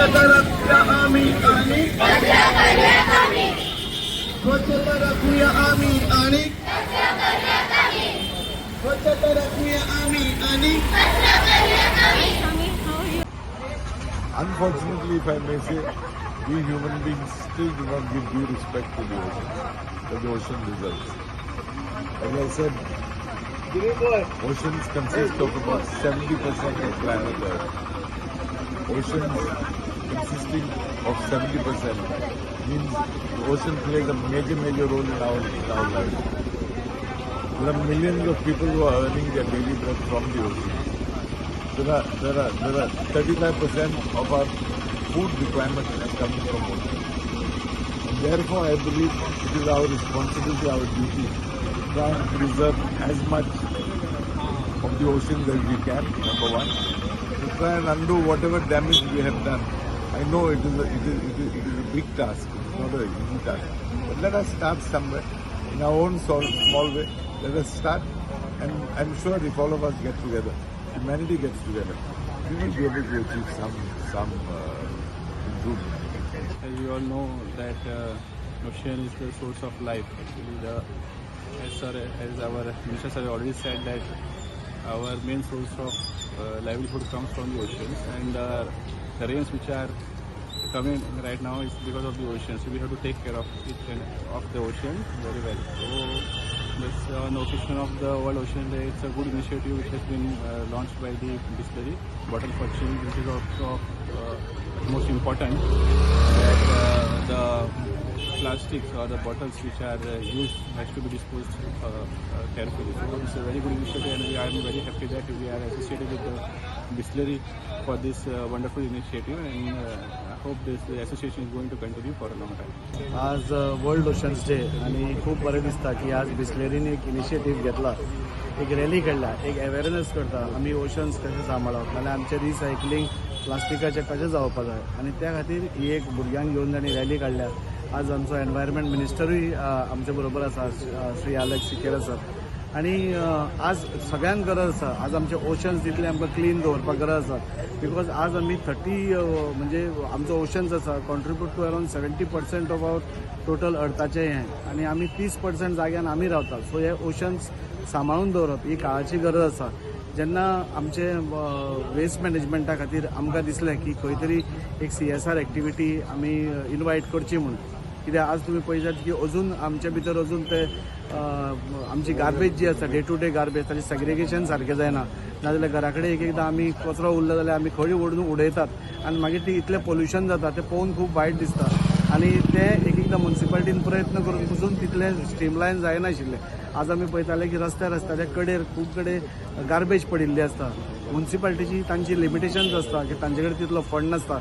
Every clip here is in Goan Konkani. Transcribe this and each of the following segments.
स्वच्छता राखूया आमी आणि स्वच्छता राखूया आम्ही आणि स्वच्छता राखूया आम्ही आणि Unfortunately, if I may say, we human beings still do not give due respect to the ocean, that the ocean deserves. As I said, oceans consist of about 70% of planet Earth. Oceans consisting of 70% means the ocean plays a major, major role in our life. There are millions of people who are earning their daily bread from the ocean. There are 35% of our food requirement is coming from ocean. And therefore, I believe it is our responsibility, our duty to try and preserve as much of the oceans as we can, number one. To try and undo whatever damage we have done. I know it is a big task. It's not an easy task. But let us start somewhere in our own small way. Let us start, and I'm sure if all of us get together, humanity gets together, we will be able to achieve some improvement. As we all know that ocean is the source of life. Actually, the as sir, as our minister sir already said that our main source of livelihood comes from the oceans, and the rains which are coming right now is because of the ocean. So we have to take care of it and of the ocean very well. So this on the occasion of the World Ocean Day, it's a good initiative which has been launched by the Bisleri Bottle for Change, which is also most important that the plastics or the bottles which are used has to be disposed carefully. So it's a very good initiative, and we are very happy that we are associated with the Bisleri for this wonderful initiative, and I hope this the association is going to continue for a long time. आज वर्ल्ड ओशन्स डे आनी खूब बरें दिसता की आज बिस्लेरीन एक इनिशिएटीव घेतला, एक रॅली काडल्या, एक अवेरनेस करता आमी ओशन्स कशें सांबाळप नाल्यार आमचें रिसायकलींग प्लास्टिकाचें कशें जावपा जाय. आनी त्या खातीर ही एक भुरग्यांक घेवन तांणी रॅली काडल्या. आज आमचो एनवायरमेंट मिनिस्टरूय आमचे बरोबर आसा, श्री आलेक्स सिकेरा सर. आनी आज सगळ्यांक गरज आसा. आज आमचे ओशन्स तितले आमकां क्लीन दवरपाक गरज आसा, because आज आमी 30 म्हणजे आमचो ओशन्स आसा contribute to around 70% of our total अर्थाचें हें आनी आमी 30% जाग्यान आमी रावतात. सो हे ओशन्स सांबाळून दवरप ही काळाची गरज आसा. जेन्ना आमचे वेस्ट मॅनेजमेंटा खातीर आमकां दिसलें की खंय तरी एक सीएसआर एक्टिविटी आमी इनवायट करची म्हूण, कित्याक आज तुमी पळयतात की अजून आमचे भितर अजून ते आमची गार्बेज जी आसा, डे टू डे गार्बेज, ताचें सेग्रिगेशन सारकें जायना. नाजाल्यार घरा कडेन एक एकदां आमी कचरो उरलो जाल्यार आमी खंय व्हरून उडयतात आनी मागीर ती इतलें पोल्युशन जाता, तें पळोवन खूब वायट दिसता. आनी तें एक एकदां मुन्सिपालिटीन प्रयत्न करून पसून तितलें स्ट्रीमलायन जायनाशिल्लें. आज आमी पळयताले की रस्त्यार, रस्त्याच्या कडेर खूब कडेन गार्बेज पडिल्ली आसता. मुन्सिपालिटीची तांची लिमिटेशन्स आसता की तांचे कडेन तितलो फंड नासता.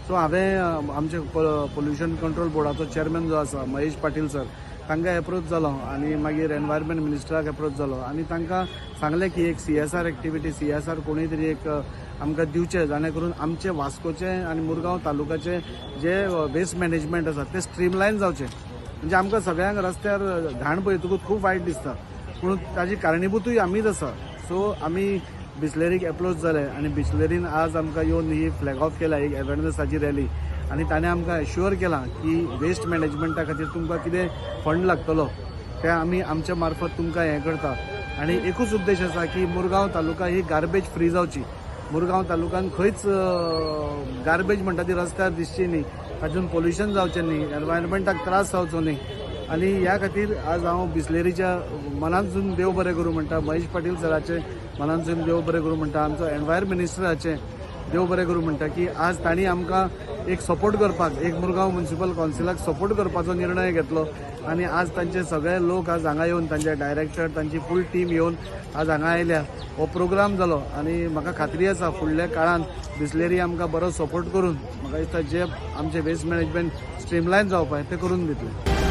सो हांवें आमचे पोल्युशन कंट्रोल बोर्डाचो चेअरमॅन जो आसा, महेश पाटील सर, तांकां एप्रोच जालो आनी मागीर एनवायरमेंट मिनिस्टराक एप्रोच जालो आनी तांकां सांगलें की एक सीएसआर एक्टिविटी, सीएसआर कोणूय तरी एक आमकां दिवचें, जाणे करून आमचे वास्कोचे आनी मुरगांव तालुकाचे जे वेस्ट मॅनेजमेंट आसा तें स्ट्रीमलायन जावचें. म्हणजे आमकां सगळ्यांक रस्त्यार घाण पळयतकूच खूब वायट दिसता, पूण ताजी कारणीभूतूय आमीच आसा. सो आमी बिस्लेरीक एप्रोच जाले आनी बिस्लेरीन आज आमकां येवन ही फ्लॅग ऑफ केला, एक अवेरनसाची रॅली. आनी ताणें आमकां एश्युअर केलां की वेस्ट मॅनेजमेंटा खातीर तुमकां कितें फंड लागतलो ते आमी आमच्या मार्फत तुमकां हें करता. आनी एकूच उद्देश आसा की मुरगांव तालुका ही गार्बेज फ्री जावची. मुरगांव तालुक्यान खंयच गार्बेज म्हणटा ती रस्त्यार दिसची न्ही, तातूंत पोल्युशन जावचें न्ही, एनवायरमेंटाक त्रास जावचो न्ही. आनी ह्या खातीर आज हांव बिस्लेरीच्या मनांतसून देव बरें करूं म्हणटा, महेश पाटील सराचें मनांतसून देव बरें करूं म्हणटा, आमचो एनवायरमेंट मिनिस्टराचें देव बरें करूं म्हणटा की आज तांणी आमकां एक सपोर्ट करपाक, एक मुरगांव म्युनिसिपल कावन्सिलाक सपोर्ट करपाचो निर्णय घेतलो. आनी आज तांचे सगळे लोक आज हांगा येवन, तांचे डायरेक्टर, तांची फूल टीम येवन आज हांगा आयल्या. हो प्रोग्राम जालो आनी म्हाका खात्री आसा, फुडल्या काळान बिस्लेरी आमकां बरो सपोर्ट करून म्हाका दिसता जे आमचे वेस्ट मॅनेजमेंट स्ट्रीमलायन जावपाक तें करून दितले.